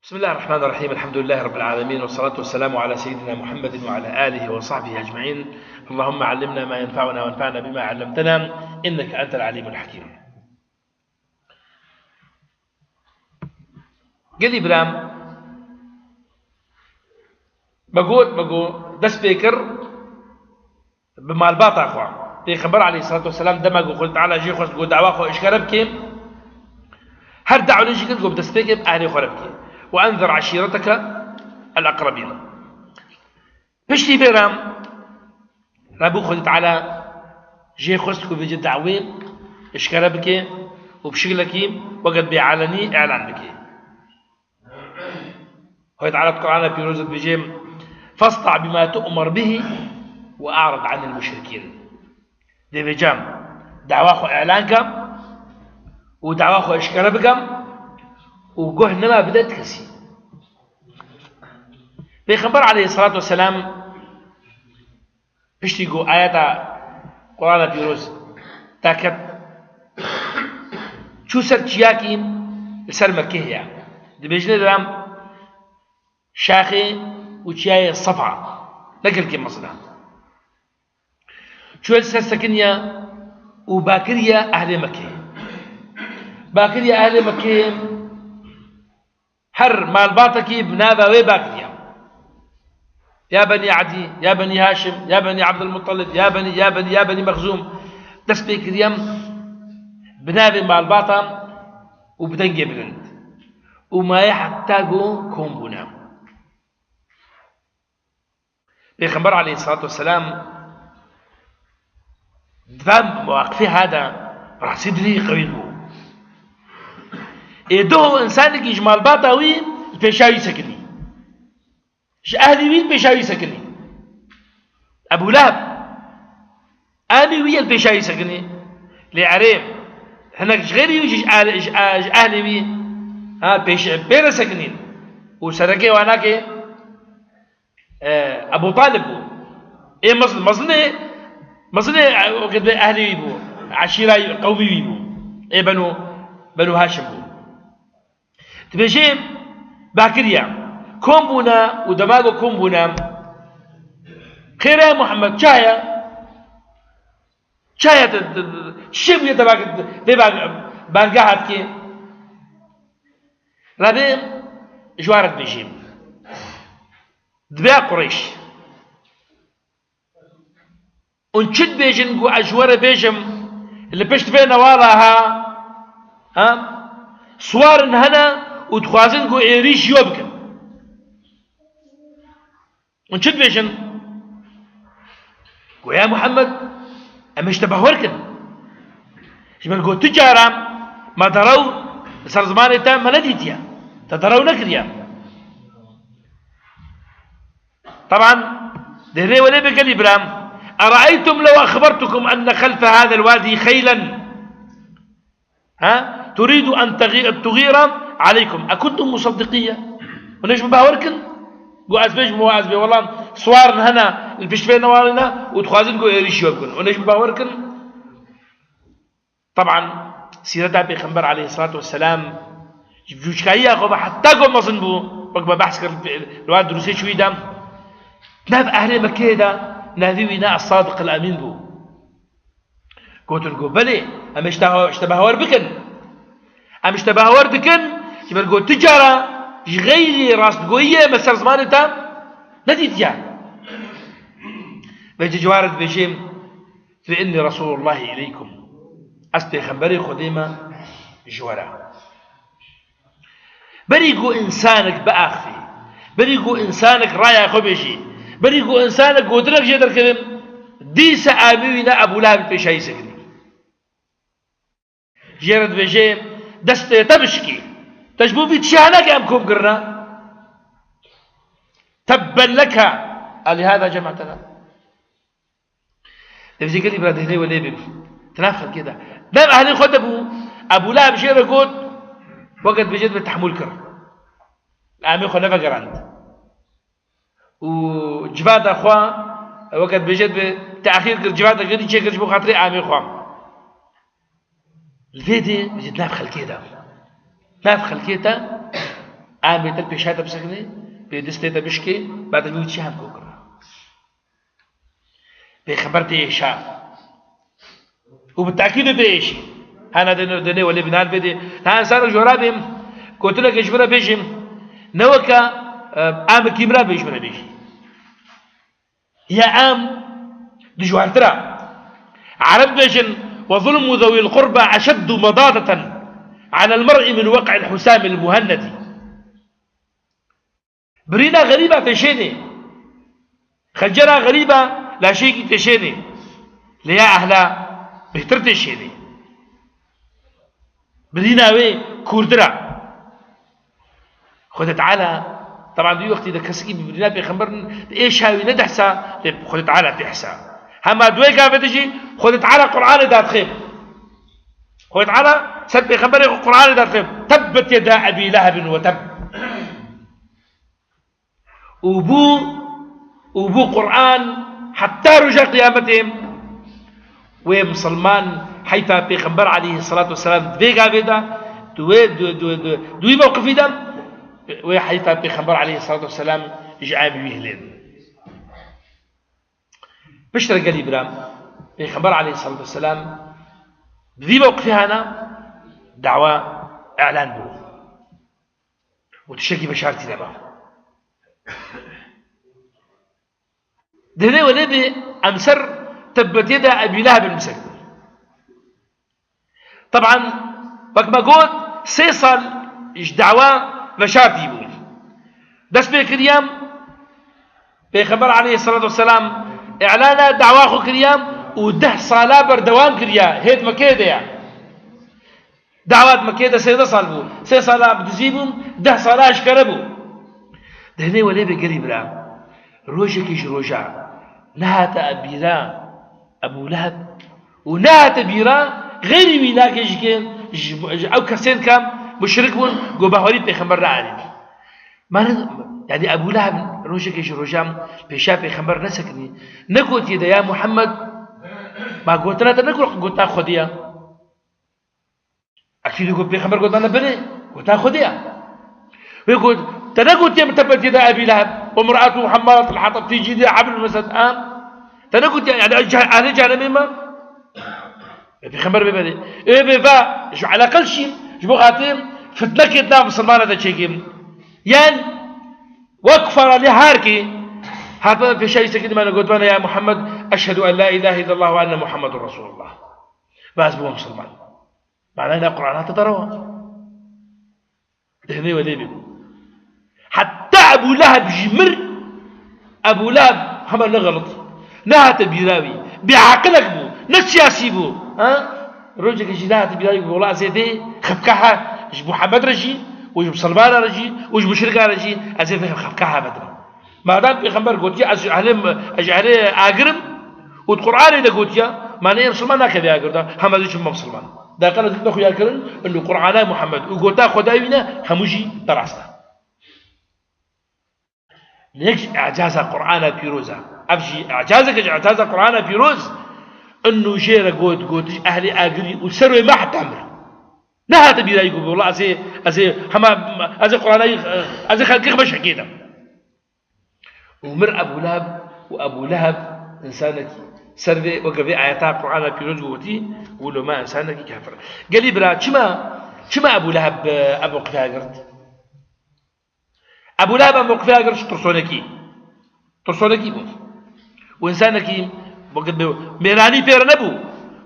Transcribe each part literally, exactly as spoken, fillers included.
بسم الله الرحمن الرحيم. الحمد لله رب العالمين، والصلاة والسلام على سيدنا محمد وعلى آله وصحبه أجمعين. اللهم علمنا ما ينفعنا وانفعنا بما علمتنا، إنك أنت العليم الحكيم. Gelî biram, me got, me got, dest pê kir bi malbata xwe. Pêxember aleyhissalatu vesselam dema ku Xwedê Teala jê xwest ku dawa xwe eşkere bike, her dawlê jî kir ku bi destpêkê bi ehlê xwe re bike. "Ve enzir eşîreteke el-eqrebîn." Piştî vê re Rebî Xwedê Teala jê xwest ku vêce dawê eşkere bike û bi şiklekî weke bêelenî îlan bike. Xwedê Teala di Qur'ana Pîroz de dibêje, "Fasda' bima tu'mar bihi ve a'rid anil muşrikîn." Dê vêca dawa xwe îlan ke û dawa xwe eşkere bike û guh nema bide ti kesî. Pêxember aleyhissalatu vesselam piştî ku ayeta Qur'ana Pîroz derket, çû ser çiyakî li ser Mekkê heye. Dibêjine de şaxê û çiyayê Sefa, ne gelkê mezin e. Çûye li ser sekiniye û ba kiriye ehlê Mekkê. Ba kiriye ehlê Mekkê, her malbatekî bi nava wê ba kiriye. Ya Benî Edî, ya Benî Haşim, ya Benî Ebdulmuttalib, ya Benî, ya Benî, ya Benî Mexzûm. Dest pê kiriye bi navê malbata û bi dengê bilind. Û maye heta ku kom bûne. Pêxember aleyhissalatu vesselam di van mewaqifê ha de bi rastî dilê wî qewî bû. Ê duh û însanekî ji malbata wî li pêşa wî sekinî. Ji ehlê wî li pêşa wî sekinî. Ebû Leheb. Amî wî ye li pêşa wî sekinî. Lê erê, hinek ji xêrî wî jî ji ehlê, ji, ji ehlê wî, ha, pêş, pê re sekinîn. Û serekê wan nakê, e, Ebû Talib bû. Ê mezin, mezinê, mezinê, e, wekî ehlê wî bû. Eşîra qewmî wî bû. Ê Benû, Benû Haşim bû. Dibêje, ba kiriye. Kom bûne û dema ku kom bûne, "Xêr e Muhammed, çaye? Çaye te, te, te, çi bûye te ba-, vê ba-, bargeha dikê?" Rebê ji wan re dibêje, dibe Qureyş. Hûn çi dibêjin ku ez ji we re bêjim, li pişt vê newala ha, ha? Siwarin hene û dixwazin ku êrîş ji we bikin. Hûn çi dibêjin? Go ya Muhammed, em ê ji te behwer kin. Ji ber ku tu cara me derew li ser zimanê te me nedîtiye. Te derew nekiriye. Teban, dê rê welê be gelî biram. "Eraeytum lew exbertukum enne xelfe hadel wadî xeylen, ha? Turidu en tegi-, tugira aleykum. Ekuntum musaddiqiye?" Hûn ê ji min bawer kin? Go ez bêjim, wa ez bê, wela siwarin hene li pişt vê newalê ne û dixwazin go êrîş ji we bikin. Hûn ê ji min bawer kin? Teban, sîreta Pêxember aleyhissalatu vesselam ji bicûçkayiya xwe ve heta ku mezin bû, wek me behs kir li wan dirûsê çûyî de, nav ehlê Mekkeyê de navê wî ne Es-Sadiq El-Emîn bû. Gotin ku belê, em ê ji te, ji te behwer bikin. Em ji te behwer dikin, ji ber ku tu cara ji xeyrî rastgoyiyê me ser zimanê te nedîtiye. Vê cî ji wan re dibêjê, "Fe inni Resûlullahî ileykum." Ez pêxemberê Xwedê me ji we re. Berî ku însanek biaxivî, berî ku însanek raya xwe bêjî, berî ku însanek gotinek jê derkeve, dîse amî wî ne Ebû Leheb pêşayî sekinî. Jê re dibêje, "Destê te bişkî. Te ji bo vî tiştê heneke em kom kirine. Tebben leke, elihada cemetena." Dibêje, gelî bira, dê rê welê bê. Di nav xelkê de. Nav ehlê xwe de bû. Ebû Leheb jê re got, weke dibêje dibe tehmûl kir. Amê xwe nevegerand. Û civata xwe, weke dibêje dibe, texîr kir, civata xwe çêkir ji bo xatirê amê xwe. Li vê dê, di nav xelkê de. Nav xelkê de, Em bêtir pêşa te bisekine, pê distê te bişkê, ba te bî çi hem kokira. Pêxember tê êşa. Û bi tekîd tê êşî. Hena dene, dene welê binan bêdê. Na insan jora bêm, gotineke ji min re bêjim. Ne weke, e, em kîmra bê ji min re bêjî. Ya em dijwartira. Ereb bêjin, "وظلم ذوي القربى أشد مضاضة على المرء من وقع الحسام المهند." Birîna xerîba tê şênê. Xencera xerîba laşêkî tê şênê. Lê ya ehla bêhtir tê şênê. Birîna wê kûrtir a. Xwedê Teala, teban di wî wextî de kesekî bi birîna pêxember êşa wî ne dehsa, lê Xwedê Teala tê hesa. Hema di wê gavê de jî Xwedê Teala Qur'anê dadixê. Xwedê Teala ser pêxemberê xwe Qur'anê dadixê. "تبت يدا أبي لهب وتب." Û bû, û bû Qur'an heta roja qiyametê wê misilman heyfa Pêxember aleyhisselatu vesselam di vê gavê de, di wê, di, di, di, di wî mewqifî de, wê heyfa Pêxember aleyhisselatu vesselam ji em wî hilên. Piştre gelî bira, Pêxember aleyhisselatu vesselam di vî mewqifî hana dawa îlan bû. û tiştekî veşartî nema. Dihne welê bê em ser tebbetiyê de Ebî Lehebin bisekinin. Teban, wek me got, sê sal ji dawa veşartî bû. Dest pê kiriye, Pêxember aleyhisselatu vesselam îlana dawa xwe kiriye û deh sala berdewam kiriye, hêt Mekkeyê de ye. Dawa di Mekkeyê de sêzdeh sal bû. Sê sala bi dizî bûm, deh sala eşkere bû. Dihne welê bê gelî bira. Rojekê ji roja nehate bîra Ebû Leheb û nehate bîra xeyrî wî nakê ji kê, ji, ji ew kesên ke muşrik bûn, ku bawerî pêxember neanîn. Mane, yanî Ebû Leheb rojekê ji roja pêşa pêxember nesekinî. Negotiye de ya Muhammed, ma gotina te negot, gotina Xwedê ya. Ekîd got, pêxember got, "Bana bine, gotina Xwedê ya." Wê got, "Te negotiye min tebbet yeda Ebî Leheb, ve miraetuhu hemmaletel hatab fî cîdiha hablum min mesed." Em? Te negotiye, yanî, ehlê cehennemê me? E, pêxember bê bere. Ê bê va, ji eleqel şîn, ji bo xatir fitnekê di nav misilmana de çêkim. Yan, wek kufara lê her kê, hatibana pêşa wî sekindî me ne gotibana, "Ya Muhammed, eşhedû en la ilahe illallah ve enne Muhammedun Resulullah." Ve ez bûme misilman. Manayê ne Qur'an hate te rewa. Dihne welê bê. Heta Ebû Leheb jî mir, Ebû Leheb hema ne xelit. Nehate bîra wî. Bêaqilek bû. Ne siyasî bû. Ha? Rojekê jî nehate bîra wî, wela ez ê vê xebkeha ji Muhammed re jî û ji misilmana re jî û ji muşrika re jî ez ê vê xebkeha vedim. Madem pêxember gotiye, "Ez ji ehlê, ez ji ehlê agir im", û di Qur'anê de gotiye, mane ê misilman nakeve agir de, hema ez ê çim misilman. Deqel ez ne xuya kirin, û Qur'ana Muhammed û gota Xwedayê wî ne, hemû jî derast e. Yek ji e'caza Qur'ana pîroz e. Ev jî e'cazeke ji e'caza Qur'ana pîroz, û jê re got, gotiş ehlê agirî û ser wê me heta mir. Nehate bîra wî ku, "Wela ez ê, ez ê hema, ez ê Qur'ana, ez ê xelkê xwe şekê dem." Û mir Ebû Leheb, û Ebû Leheb însanekî ser vê, weke vê ayeta Qur'ana pîroz gotî, wilo me însanekî kafir. Gelî bira, çima, çima Ebû Leheb, e, ev mewqifê girt? Ebû Leheb ev mewqifê girt ji tirsonekî. Tirsonekî bû. Û însanekî, weke bi mêranî pê re nebû.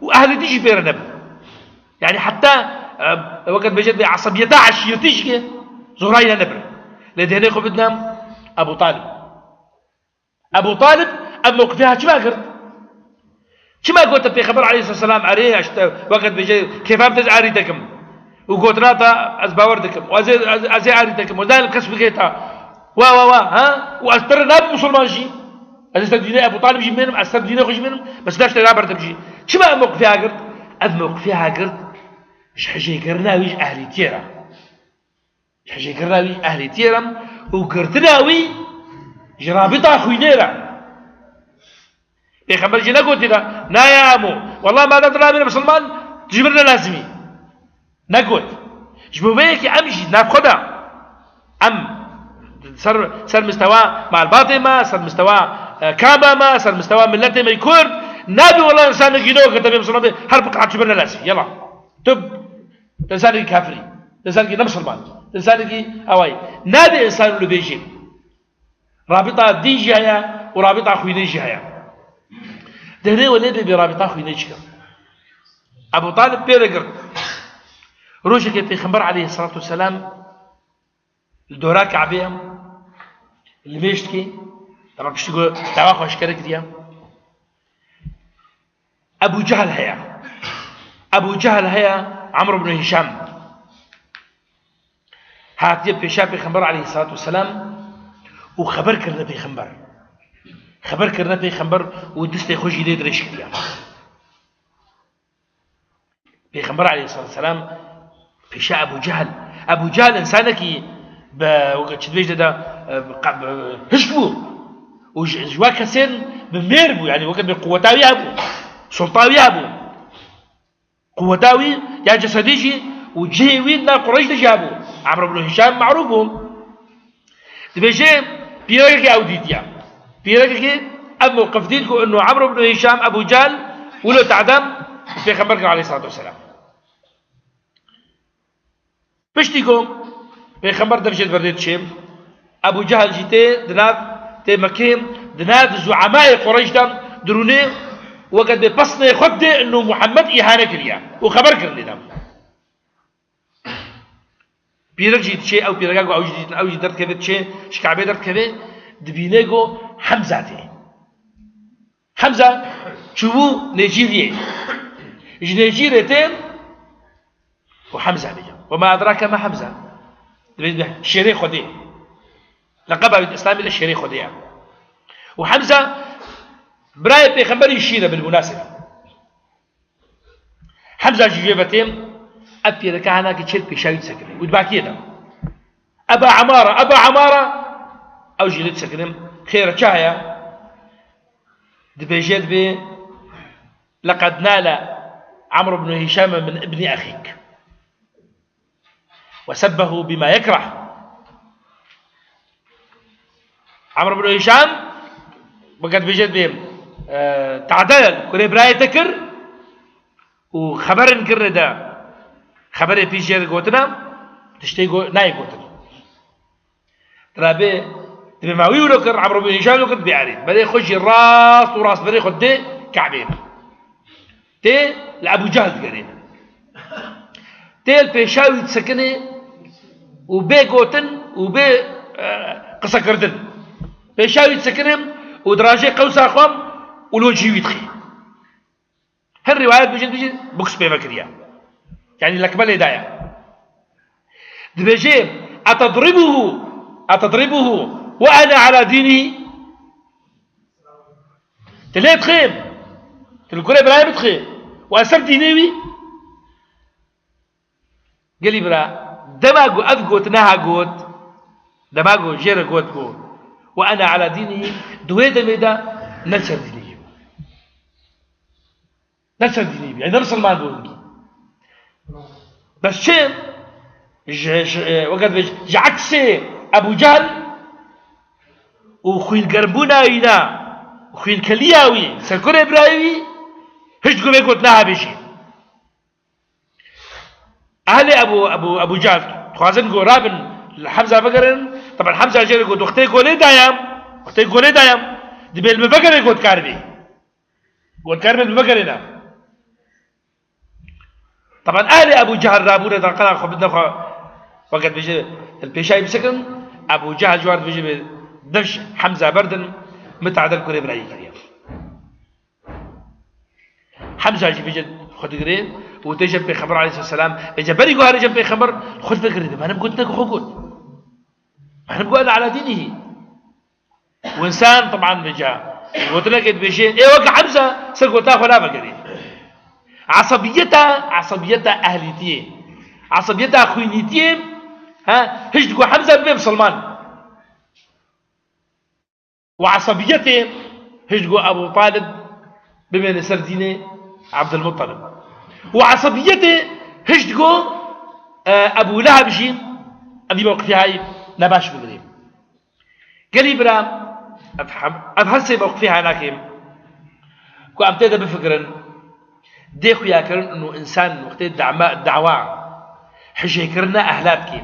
Û ehlî dî jî pê re nebû. Yanî heta, e, weke dibêje bê esebiyeta eşîretî jî ke zorayî ne nebir. Lê dênê xwe bidine Ebû Talib. Ebû Talib ev mewqifê ha çima girt? Çima gote Pêxember aleyhisselam erê, işte, weke dibêje kêfam tez arî dekim. Û gotina te ez bawer dikim. Û ez ê, ez, ez ê arî dekim. Û ez nalim kes bigê te. Wa, wa, wa, ha? Û ez tere nabim musulman jî. Ez ser dînê Ebû Talib jî mênim, ez ser dînê xwe jî mênim. Bes daş te naberdim jî. Çima ev mewqifê ha girt? Ev mewqifê ha girt. Ji hijêkirina wî ji ehlîtiyê re. Ji hijêkirina wî ehlîtiyê re û girtina wî ji rabita xwînê re. Pêxember jî negotî de, "Na ya emo, wela madem tu nabîne misilman, tu ji min re lazimî." Negot. Ji bo vê yekê em jî navxwe de Em ser, ser mistewa malbatê me, ser mistewa, e, kamba me, ser mistewa milletê me kurd, nabe wela insanekî ne weke te bê misilman bê, her biqat çi bine lesî. Yela. Tu, tu insanekî kafirî. Tu insanekî ne misilman. Tu insanekî awayî. Nabe insan wilo bêjî. Rabita dîn jî heye û rabita xwînê jî heye. Derê we lê bê bê rabita xwînê çikin. Ebu Talib pê re girt. Rojekê Pêxember aleyhissalatu vesselam li dora Kabê ye, li mêştikê, dema piştî ku dawa xwe eşkere kiriye. Ebu Cehl heye. Ebu Cehl heye, Amr ibn Hişam. Hatiye pêşa Pêxember aleyhissalatu vesselam û xeber kirine Pêxember. Xeber kirine Pêxember û distê xwe jî lê dirêj kiriye. Pêxember aleyhissalatu vesselam pêşa Ebu Cehl. Ebu Cehl insanekî bi, weke çi dibêjde de, e, bi qe-, bi hişk bû. Û ji, ji we kesên bi mêr bû, yanî weke bi quweta wî hebû. Sulta wî hebû. Quweta wî ya cesedî jî û cihê wî di nav Qureyş de jî hebû. Amr ibn Hişam merûf bû. Dibêje, pîrekekî ew dîtiye. Pîrekekî ev mewqif dît ku inu Amr ibn Hişam, Ebu Cehl, wilo tadem Pêxember kir aleyhissalatu vesselam. Piştî ku Pêxember dev jê di vir dê diçê, Ebu Cehl jî tê di nav, tê Mekkê, di nav zuemayê Qureyş de dirûnê, weke dibê pesnê xwe didê inu Muhammed îhane kiriye û xeber kirinê de. Pîrek jî diçê, ew pîreka ku ew jî dîtin, ew jî derdikeve diçê, ji Kabê derdikeve, dibîne ku Hemza tê. Hemza çûbû Nêcîriyê. Ji Nêcîrê tên û Hemza bêje. Ve ma edrake ma Hemza. Dibê şêrê Xwedê. Leqeba wî di Îslamê de şêrê Xwedê ye. Û Hemza birayê Pêxemberî şîr e, bilmûnasebe. Hemza jî jê ve têm, ev pîreke hinekî çêl pêşa wî disekine. Û di bakiyê de. Eba Emara, Eba Emara, ew jî lê disekine. Xêr e, çi heye? Dibêje dibê, "Leqed nale Amr ibn Hişam min ibni exîk." Ve sebbehu bima yekreh. Amr ibn Hişam, weke dibêje dibê, e, tade kurê birayê te kir û xeberin kirine de, xeberê pîs jê re gotine, tiştê go-, nayê gotin. Dibê, dibê ma wî wilo kir, Amr ibn Hişam wilo kir, dibê erê. Berê xwe jî rast û rast berê xwe dê Kabê. Tê li Ebu Cehl digerê. Tê li pêşa wî disekinê û bê gotin û bê, e, qisekirdin. Pêşa wî disekinê û dirajê qewsa xwe û lo cî wî dixî. Her rîwayet bijî, bijî, boks pê vekiriye. Yanî lekme lê daye. Dibêje, "Etedribuhu, etedribuhu ve ene ala dînî." Tu lê dixê, tu li kurê birayê bidixê. Û ez ser dînê wî. Gelî bira, dema ku ev gotina ha got, dema ku jê re got ku, "Ve ene ala dînî", di wê demê de ne ser dînê wî. Ne ser dînê bî, yani ne misilman bû hingî. Bes çi? Ji, ji, e, weke dibêj, ji eksê Ebu Cehl û xwîngermbûna wî ne, xwînkeliya wî, ser kurê birayê wî, hiç guh vê gotina hebêjî. Ehlê Ebu, Ebu, Ebu Cehl dixwazin ku rabin li Hemza vegerin. Teban Hemza jê re got, "Wextê golê dayam, wextê golê dayam, dibê li min vegerê gotkar bê." Gotkar bê li min vegerê ne. Teban ehlê Ebu Cehl rabûne daqana xwe bidine xwe, weke dibêje, "Li pêşayî bisekin." Ebu Cehl ji wan dibêje, "Bê dev ji Hemza berdin, min tade li kurê birayî kiriye." Hemza jî vêce xwe digire û tê cem Pêxember aleyhisselam. Vêce berî ku here cem Pêxember, xwe difikirî, "Dema ne bi gotineke xwe got. Dema ne bi got ene ala dînî." Û însan, teban vêce gotineke dibêje, ê weke Hemza ser gotina xwe navegerê. Esebiyeta, esebiyeta ehlîtiyê, esebiyeta xwînîtiyê, he, hiç digo Hemza bibe misilman. Û esebiyetê hiç digo Ebu Talib bimêne ser dînê Ebdulmuttalib. Û esebiyetê hiç digo, e, Ebu Leheb jî evî mewqifî hayî. nebaş bigirî. Gelî bira, ev hem-, ev her sê mewqifê hanakim ku em tê de bifikirin, dê xuyakirin û însan wextê dama-, dawa hijêkirina ehla dikê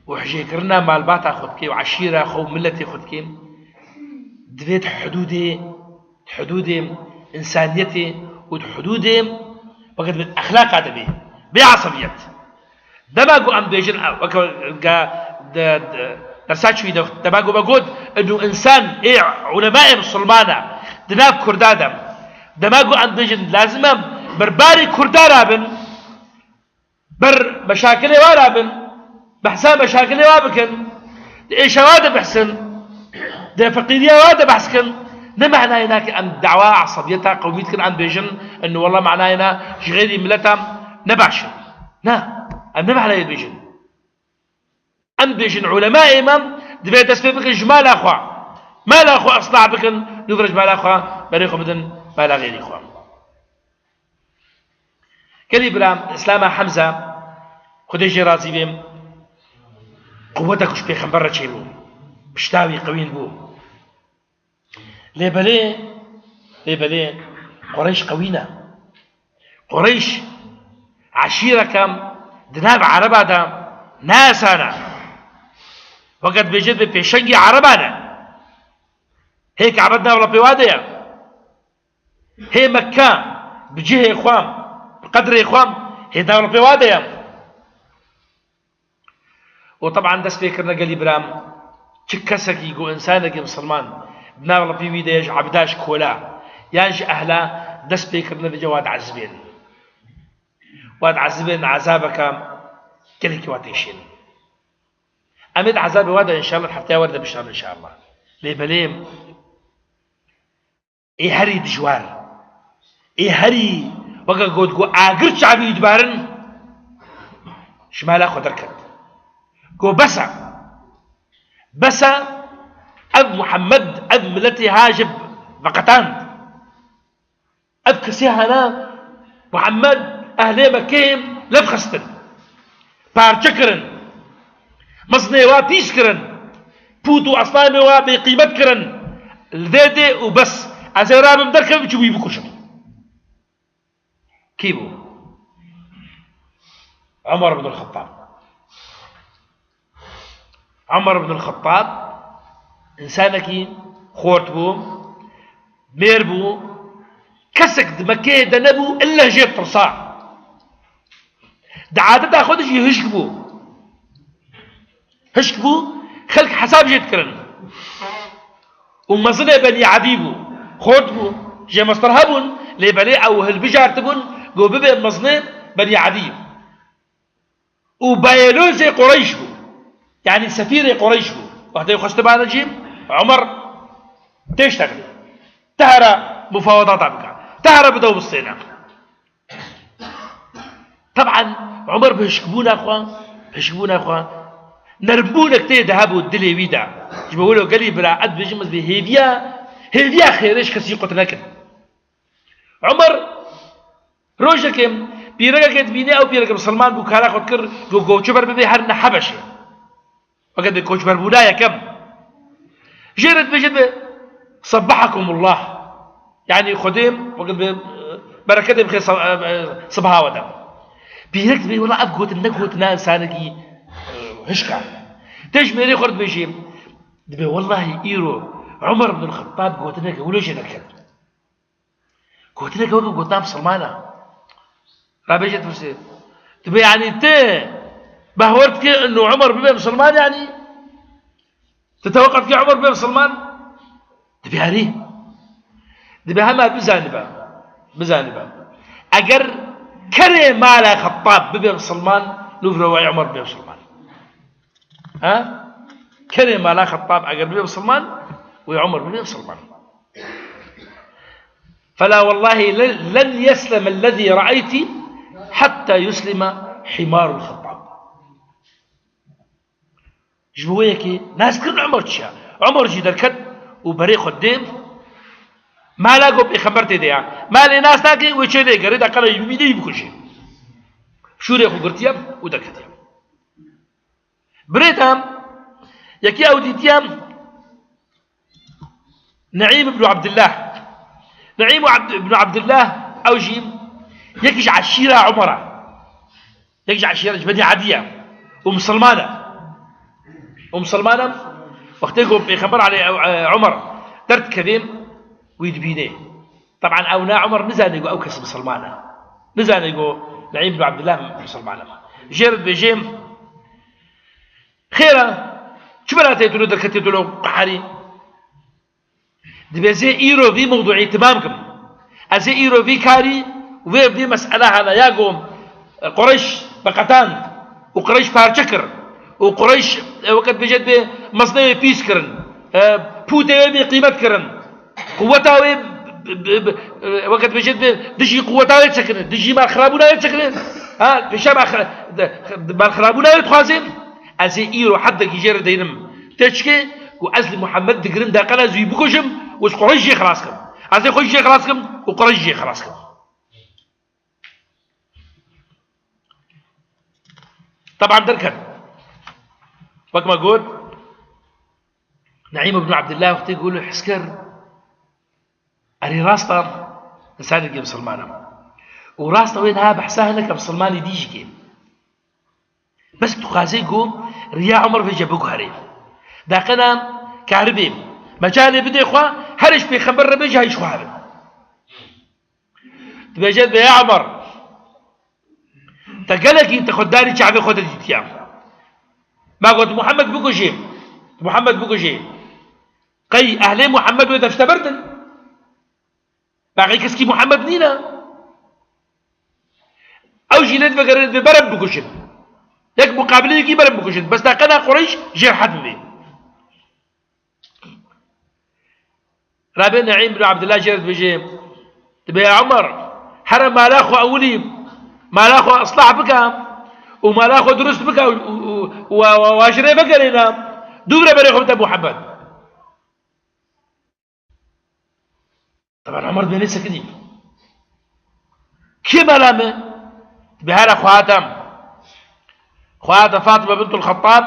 û hijêkirina malbata xwe dikê û eşîra xwe û miletê xwe dikê, divê di hudûdê, di hudûdê însaniyetê û di hudûdê weke divê exlaqa de bê, bê esebiyet. Dema ku em dibêjin, weke ga-, de, de, dersa çûyî de, dema ku me got, inu însan ê ulemayê misilmana di nav Kurda de, dema ku em dibêjin, lazim e berbarê Kurda rabin, ber meşakilê wa rabin, behsa meşakilê wa bikin, di êşa wa de behsin, di feqîriya wa de behs kin, ne manayê na ki em dawa esebiyeta qewmî dikin, em dibêjin, inu wela manayê na ji xêrî mileta ne baş in. Na, em ne manayê dibêjin. Em dibêjin ulemayê me divê dest pê bikin ji mala xwe. Mala xwe islah bikin, nû vir ji mala xwe berê xwe bidin mala xêrî xwe. Gelî bira, Îslama Hemza, Xwedê jê razî bê, quweta ku ji pêxember re çêbû, pişta wî qewîn bû. Lê belê, lê belê, Qureyş qewî ne. Qureyş eşîreke di nav Ereba de ne asan e. Weke dibêje dibê pêşengî Ereban e. Hê Kebe di nav lapê wa de ye. Hê Mekke bi cihê xwe, bi qedrê xwe, hê di nav lapê wa de ye. Û teban dest pê kirine gelî biram, çi kesekî ku însanekî misilman di nav lapî wî de ye, ji ebda, ji kola, yan ji ehla dest pê kirine, dije wa diezibên. Wa diezibên ezabeke gelekî wa têşên. Em ê di ezabê wa de înşallah hefteya wer de bişan înşallah. Lê belê ê herî dijwar, ê herî weke got ku agir çavî dibarin, ji mala xwe derket. Got bes e. Bes e, ev Muhammed, ev miletê ha ji veqetand. Ev kesê hana Muhammed ehlê Mekkeyê lev xistin. Parçe kirin. Mezinê wa pîs kirin. Pût û esnamê wa bêqîmet kirin. Li vê dê û bes. Ez ê rabim derkevim çi wî bikujim. Kî bû? Omer ibn al-Xettab. Omer ibn al-Xettab însanekî xort bû, mêr bû, kesek di Mekkeyê de nebû illa jê tirsa. Di adeta xwe de jî hişk bû. Hişk bû, xelk hesab jê dikirin. Û mezinê Benî Edî bû. Xort bû. Jê mestir hebûn, lê belê ew hilbijartibûn, got bibe mezinê Benî Edî. Û bayelozê Qureyş bû. Yanî sefîrê Qureyş bû. Wextê xwestibane jî Omer têştexilê. Tehera mufawedata bike. Tehera bide û bistêne. Teban Omer bi hişkbûna xwe, hişkbûna xwe, nermbûnek tê de hebû dilê wî de. Ji bo wilo gelî bira, ez dibêjim, ez dê hêviya, hêviya xêrê ji kesî qut nekin. Omer rojekê pîrekekê dibîne, ew pîreke misilman bû, kara xwe dikir, got, koçber bibe her ne Hebeşê. Weke dê koçberbûna yekem. Jê re dibêje dibê, "Sebbahakumullah." Yanî Xwedê, weke dibê, bereketê bixê se-, e, e, sibaha we de. Pîrek dibê, "Wela ev gotin ne gotina însanekî, e, hişka." Tê ji mêrê xwe re dibêjê, dibê, "Wellahî îro Omer ibn Xettab gotineke wilo jê neket." Gotineke weke gotina misilmana. Rabêje dipirsê. Dibê, yanî ti behwer dikê inu Omer bibe misilman, yanî? Ti teweqa dikê Omer bibe misilman? Dibê erê. Dibê hema bizanibe. Bizanibe. Eger kerê mala Xettab bibe misilman, nû vira wê Omer bibe misilman. Ha? Kerê mala Xettab eger bibe misilman, wê Omer bibe misilman. فلا والله لن يسلم الذي رأيت حتى يسلم حمار الخطاب. Ji bo wê yekê nas kirin Omer çi ye. Omer jî derket û berê xwe dê mala ku pêxember tê de ye. Malê nas nake, wê çê lê gerê de qala yî bibîne yî bikujê. Şûrê xwe girtiye û derketiye. Birêt em, yekî ew dîtiye Neîm ibn Abdillah. Neîm ibn Abdillah, ew jî yekî ji eşîra Umar e. Yek ji eşîra ji Benî Edî ye. Û misilman e. Û misilman e. Wextê ku Pêxember alê-, e, Umar derdikevê, wî dibînê. Teban ew ne Umar nizanê ku ew kes misilman e. Nizanê ku Neîm ibn Abdillah misilman e. Jê re dibêjê, xêr e, çi bela tê tu derketê tu lo qeherî? Dibê zê îro vî mewduî timam kim. Ez ê îro vî karî, vê, vê mesele hala ya ku, e, Qureyş veqetand û Qureyş parçe kir û Qureyş, e, weke dibêje dibê meznê wê pîs kirin, e, pûtê wê bê qîmet kirin. Quweta wê, b-, b-, b-, e, weke dibêje dibê dijî quweta wê çekirin, dijî malxirabûna wê çekirin. Ha, pêşa malxira-, de-, de-, malxirabûna wê dixwazin. Ez ê îro heddekî jê re deynim. Tê çikê ku ez li Muhammed digirim, deqena ez wî bikujim û ez Qureyş jê xilas kim. Ez ê xwe jê xilas kim û Qureyş jê xilas kim. Teban derket. Wek me got, Neîm ibn Abdillah wextê ku li his kir, erê rast e, insanekî misilman e. Û rast e wê niha behsa hineke misilmanî dî jî kê. Bes dixwazê ku riya Umar vêce biguherê. Deqena karibê, mecalê bidê xwe, herê ji Pêxember re bêje, heyş xwe hebin. Dibêje, dibê ya Umar, te gelekî te xwe darî çavê xwe de dîtiya. Ma got, Muhammed bikujê, Muhammed bikujê. Qey ehlê Muhammed wê defteberdin? Baqî keskî Muhammed nîne. Ew jî lê divegerin, dibê berin bikujin. Yek muqabileyekî berin bikujin. Bes deqena Qureyş jê rehet bibe. Rabê Neîm bin Abdillah jê re dibêje, dibê ya Umar, here mala xwe ewilî, mala xwe islah bike û mala xwe dirust bike û, û, û, û, û, û ji rê vegerêne. Dû bire berê xwe bide Muhammed. Teban Umar dibê nê sekinî. Kê mala me? Dibê here xwehata me. Xwehata Fatima bintul Xettab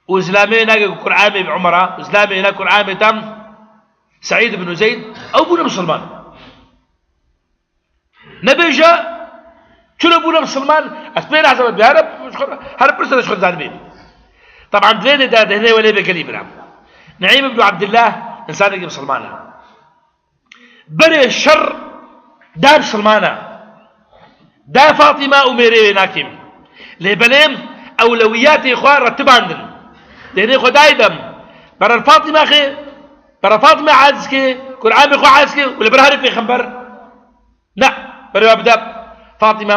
û zilamê nake ku Kur'an bê bi Umara, zilamê ne Kur'an bê tam Seîd ibn Zeyd, ew bûne misilman. Nebêje, çilo bûne misilman, ez pê nahsebe, bi here, here pirsene ji xwe zanibê. Teban di vê de dihne welê be gelî bira. Neîm ibn Abdillah, insanekî misilman e. Berê şer da misilman e. Da Fatima û mêrê wê nakêm. Lê belê ewlewiyatê xwe retibandin. Dênê xwe dayê dem. Berer Fatima xê, berer Fatima aciz ke, Kur'an bi xwe aciz ke, û li ber herê pêxember. Ne, berê we bide Fatima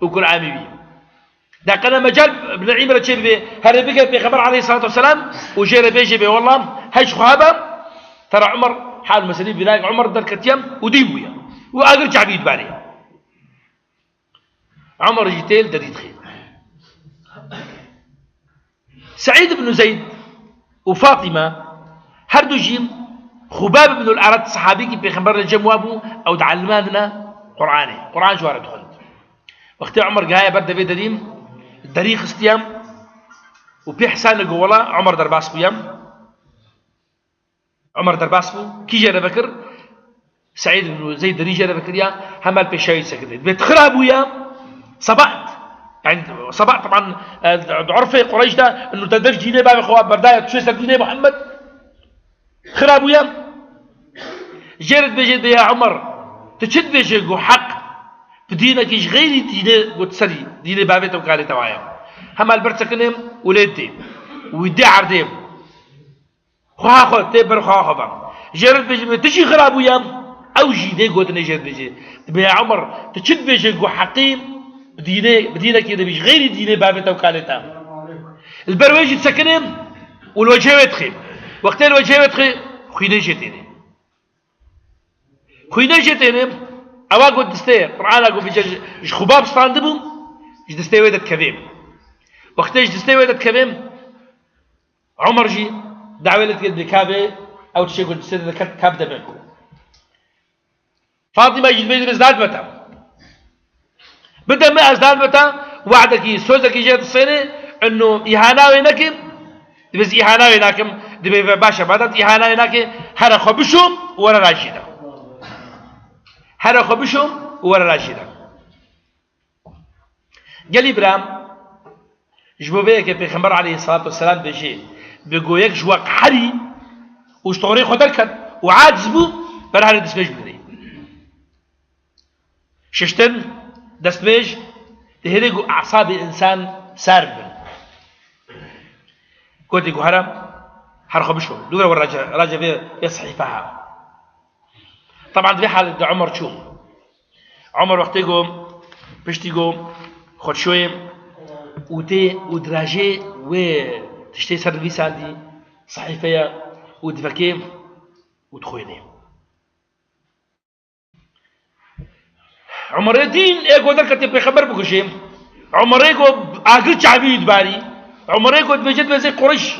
û Kur'an bî. Deqena mecal bi Neîm re çê bibe, herê bike Pêxember aleyhissalatu vesselam û jê re bêje bê, wallah, hej xwe hebe, tera Umar, hal meselî bînayek Umar derketiye û dîn bûye. Û agir çavî dibarê. Umar jî tê li derî dixê. Seîd ibn Zeyd û Fatima her du jî Xubab ibn al-Arat, sehabîkî Pêxember li cem wa bû, ew dielimandine Qur'anê. Qur'an ji wa re dixwend. Wextê Umar gihaye ber devê derî, derî xistiye û pê hesane got, wela Umar derbas bûye. Umar derbas bû. Kî jê re vekir? Seîd ibn Zeyd derî jê re vekiriya, hema li pêşa wî disekine. Dibê tu xira bûye, sebat. Yani, sebat, teban, e, di urfê Qureyş de, inu te dev dînê bavê xwe berdaye, tu çûye ser dînê Muhammed. Xira bûye. Jê re dibêje, dê ya Umar, tu çi dibêje ku heq bi dînekî ji xeyrî dînê ku tu serî, dînê bavê te û kalê te waye? Hema li ber sekine û lê dê. Wî dê erdê. Xweha xwe tê ber xweha xwe ve. Jê re dibêje, tu jî xira bûye, ew jî dê gotinê jê re dibêje. Dibê ya Umar, tu çi dibêje ku heqî bi dînê, bi dînekê de bî, ji xeyrî dînê bavê te û kalê te? Li ber wê jî disekine û li wecihê wê dixê. Wextê li wecihê wê dixê, xwînê jê têne. Xwînê jê têne, ewa ku distê, Qur'ana ku vêce ji, ji Xubab standibû, ji distê wê de dikeve. Wextê ji distê wê de dikeve, Umar jî dawê li dike, dibê ka bê, ew tiştê ku distê de diket, ka bide min. Fatima jî dibê, dibê ez dadime te. Bide min, ez dadime te, wehdekî, sözekî jê distêne, Eno îhana wê nekim, divê ez îhana wê nakim, divê ve baş e, madem îhana wê nake, here xwe bişom û were rajî de. Here xwe bişom û were rajî de. Gelî biram, ji bo vê yekê Pêxember aleyhissalatu vesselam dibêje, bi go yek ji we qeherî û ji torê xwe derket û aciz bû, ber herê destmêj bigirê. Şiştin, destmêj, dihêlê ku esabê însan sar bibin. Gotê ku here, her xwe bişo. Dûre we race, race vê, vê sehîfe ha. Teban di vê halê de Umar çû. Umar wextê ku piştî ku xwe şoyê û tê û dirajê wê tiştê ser nivîsandî sehîfeya û divekê û dixwênê. Umerê dîn ê ku derketê pêxember bikujê. Umerê ku agir çavî wî dibarî. Umerê ku dibêje, dibê ez ê Qureyş,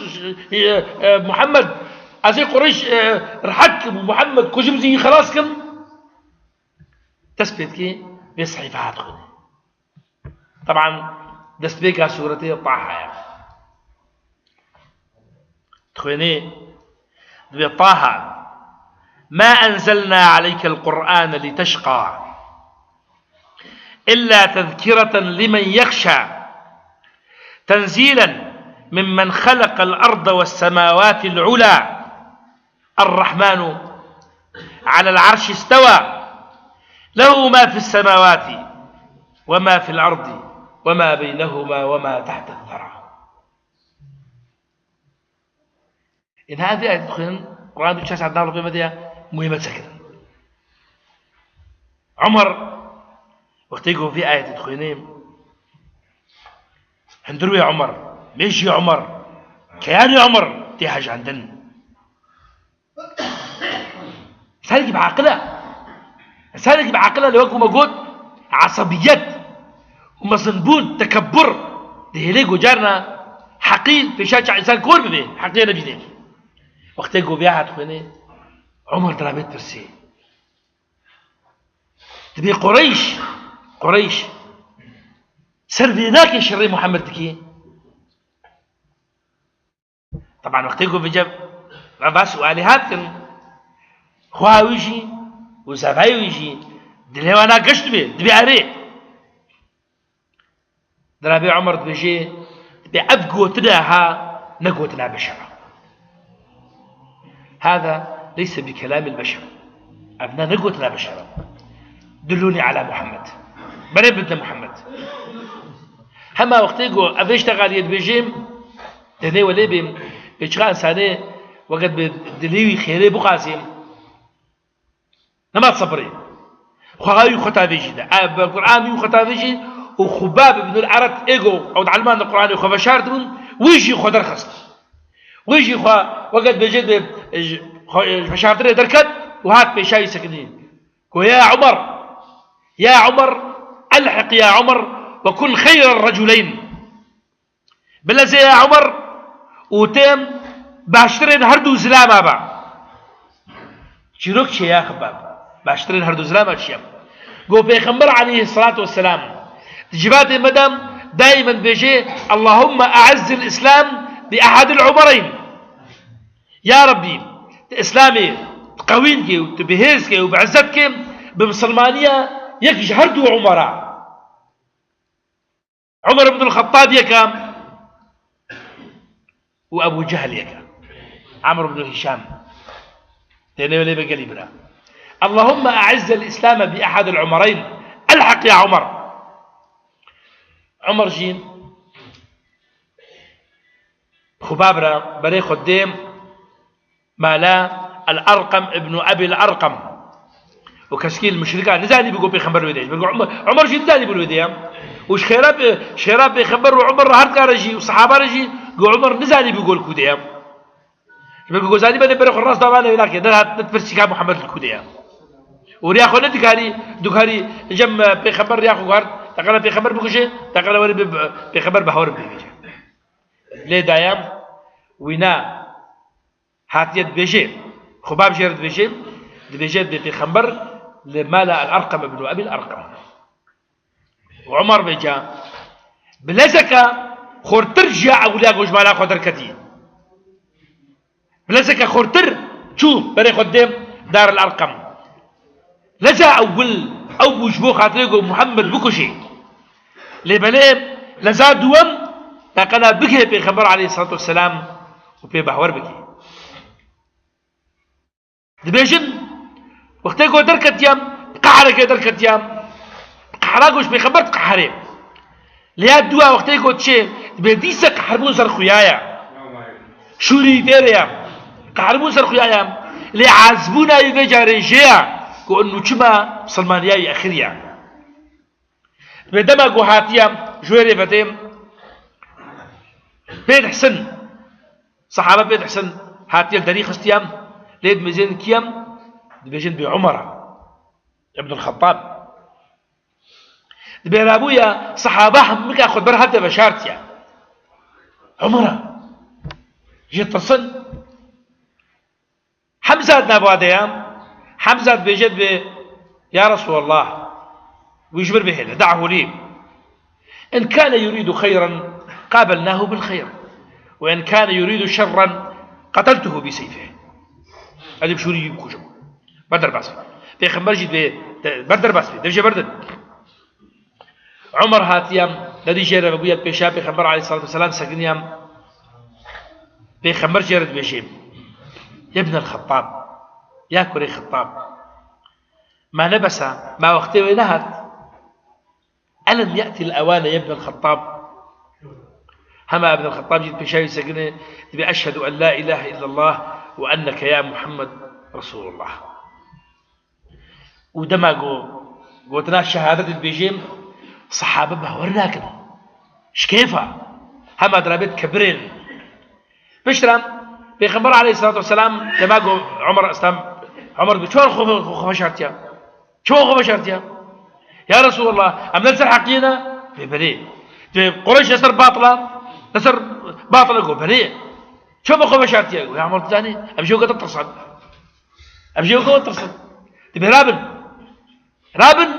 e, e, Muhammed, ez ê Qureyş, e, rehet kim û Muhammed kujim zî xelas kim. Dest pê dikê, vê sehîfe hat xwedê. Teban destpêka sûretê Taha ye. Dixwênê, dibê Taha, "ما أنزلنا عليك القرآن لتشقى إلا تذكرة لمن يخشى تنزيلا ممن خلق الأرض والسماوات العلى الرحمن على العرش استوى له ما في السماوات وما في الأرض وما بينهما وما تحت الثرى." Êna vê ayetê dixwînin, Quran du çar saet nav li pê me de ye, muhîmet sekirin. Umar, wextê ku vê ayetê dixwînê, hundir wê Umar, mêjî Umar, keyanê Umar tê hejandin. Însanekî bi aqil e. Însanekî bi aqil e, lê wekî me got, esebiyet û mezinbûn, tekebbur, dihêlê ku carna heqî pêşa çav însan kor bibe, heqî nebîne. Wextê ku vê hat xwênê, Umar dirabê dipirsê. Dibê Qureyş, Qureyş, ser vê nake şerê Muhammed dikê. Teban wextê ku vêca va sualê hat kirin, xweha wî jî û zevayê wî jî dilê wana geş dibe, dibê erê. Dirabê Umar dibêje, dibê ev gotina ha ne gotina beşer e. هذا ليس بكلام البشر. Ev ne, ne gotina beşer e. دلوني على محمد. Berê bidne Muhammed. Hema wextê ku ev hêşta xaliyê dibêje, tenê welê bê, pêçixa însanê weke bi dilê wî xêrê bixwazê, nema sebrê. Xweha wî xwe tavêjî de. Ev bi Quran wî xwe tavêjî û Xubab ibn al-Arat ê ku ew di elman de Quranê xwe veşartibûn, wî jî xwe derxist. Wî jî xwe weke dibêje de, ji, xwe, ji veşartinê derket û hat pêşa wî sekinî. Ku ya Umar, ya Umar, elhiq ya Umar ve kun xeyra raculayn. Bilezê ya Umar û têm baştirên her du zilama be. Çîrok çi ya Xibab? Baştirên her du zilama çi ye? Go Pêxember aleyhissalatu vesselam di civatê me de daimen dibêje, "Allahumma a'izz al-Islam bi ahad al-Umareyn." Ya Rabbî, tu Îslamê tu qewîn kê û tu bi hêz kê û bi izzet kê bi misilmaniya yek ji her du Umara. Umar ibn al-Xettab yek e û Ebu Cehl yek e. Amr ibn Hişam. Tenê welê be gelî bira. Allahumma a'izz al-Islam bi ahad al-Umareyn. Elhaq ya Umar. Umar jî Xubab re berê xwe dê mala El-Erqem ibn Ebil Erqem. Û kesekî li muşrika nizanî bû ku pêxember wê de ye. Ji ber ku Umar, Umar jî nizanî bû wê de ye. Û ji xêra pê-, ji xêra pêxember û Umar re her dikare jî û sehaba re jî ku Umar nizanî bû ku li ku de ye. Ji ber ku zanî be berê xwe rast dava newê nake. Derhat nedipirsî ka Muhammed li ku de ye. Û riya xwe nedikarî, dikarî cem, e, pêxember riya xwe guhart. Teqere pêxember bikuje, teqere were bi, bi, pêxember bawer bibêje. Lê dayem wîna hatiye dibêje, Xubab jê re dibêje, dibêje dê pêxember li mala El-Erqem ibn Ebil Erqem. Û Umar vêca, bilezeke Xortir ji ya ewiliya ku ji mala xwe derketî. Bi lezeke xortir çû berê xwe didê Dar el Erqem. Leza ewil ew bû ji bo xatirê ku Muhammed bikujê. Lê belê leza duwem, teqena bigihê Pêxember aleyhissalatu vesselam û pê behwer bikî. Dibêjin, wextê ku derketiyam, qehreke derketiyam, qehra ku ji Pêxember diqeherê. Lê ya dua wextê ku diçê, dibê dîse qeherbûn ser xuya ye. Şûrî vê re ye. Qeherbûn ser xuya ye. Lê azbûna wî vê carê jê ye ku inu çima misilmaniya wî exir ye. Dibê dema ku hatiye ji wê rê vedê, pê dihisin, sehaba pê dihisin, hatiye li derî xistiye, lê dimêzên kiye, dibêjin bê Umar ibn al-Xettab. Dibê rabûye sehaba hemika xwe ber hev de veşartiye. Umar jê tirsin. Hemza di nava de ye. Hemza dibêje dibê, ya Resulallah, wî ji mir bihêle, da'hu lî. In kane yuridu xeyran, qabelnahu bil xeyr. Ve in kane yuridu şerran, qeteltuhu bi seyfih. Ez ê bi şûrî wî bikujim. Ber derbas be. Pêxember jî dibê, de, ber derbas be. Dev jê berdin. Umar hatiye, derî jê re vebûye pêşiya Pêxember aleyhissalatu vesselam sekiniye. Pêxember jê re dibêje, "Ya ibn el-Xettab, ya kurê Xettab. Ma ne bes e, ma wextê wê nehat? Elem ye'til ewane ya ibn el-Xettab?" Hema ibn el-Xettab jî pêşiya wî sekine, dibê, "Eşhedü en la ilahe illallah ve enneke ya Muhammed Resulullah." Û dema ku gotina şehadetê dibêjê, sehabe bawer nakin. Ji kêfa. Hema dirabê dikebirên. Piştre Pêxember aleyhissalatu vesselam dema ku Umar Îslam, Umar bi çawa xwe, xwe, xwe veşartiye? Çawa xwe veşartiye? Ya Resulallah, em ne li ser heqiyê ne? Dibê belê. Dibê Qureyş li ser batila, li ser batila ku belê. Çawa xwe veşartiye? Ya Umar, dizanî, em ji wê tirsin. Em jê weke tirsin. Dibê rabin. Rabin,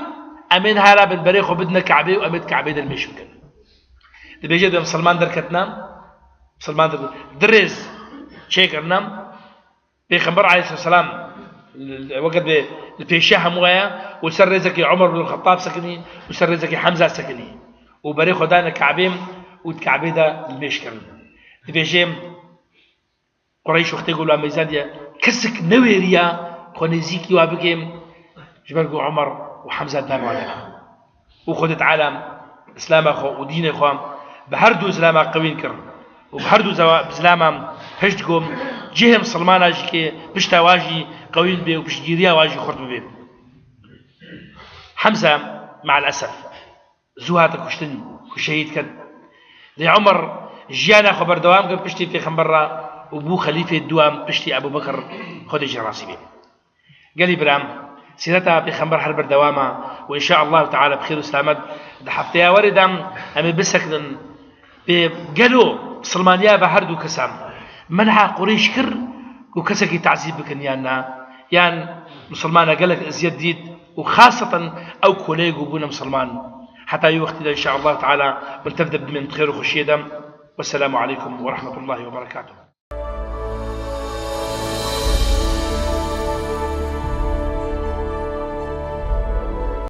em ê niha rabin berê xwe bidine Kabê û em ê di Kabê de nimêj bikin. Dibêje dibê misilman derketine, misilman der-, di rêz çêkirine, Pêxember aleyhisselam weke dibê li pêşiya hemû heye û ser rêzekî Umar bin Xettab sekinî û ser rêzekî Hemza sekinî û berê xwe dane Kabê û di Kabê de nimêj kirin. Dibêje, Qureyş wextê ku li wan meyzandiye, kesek newêriya xwe nêzîkî wa bike, ji ber ku Umar û Hemza di nav wan de ne. Û Xwedê Teala Îslama xwe û dînê xwe bi her du zilama qewîn kir. Û bi her du zewa-, zilama hişt ku cihê misilmana jî ke pişta wa jî qewîn bê û piştgîriya wa jî xurt bibe. Hemza, me'el esef, zû hate kuştin, ku şehîd ket. Lê Umar jiyana xwe berdewam kir piştî Pêxember re û bû xelîfê duwam piştî Ebû Bekir, Xwedê jê razî be. Gelî biram, sîreta Pêxember her berdewam e û înşaallahu teala bi xêr û selamet di hefteya werê de em ê bisekinin pê gelo misilmaniya ve her du kesan. Menha Qureyş kir ku kesekî tazîb bikin yan na, yan misilmana gelek eziyet dît û xaseten ew koleyê ku bûne misilman. Heta wî wextî de înşaallahu teala min tev de bidimên bi xêr û xweşiyê de. Wesselamu aleykum ve rahmetullahi ve berekatuhu.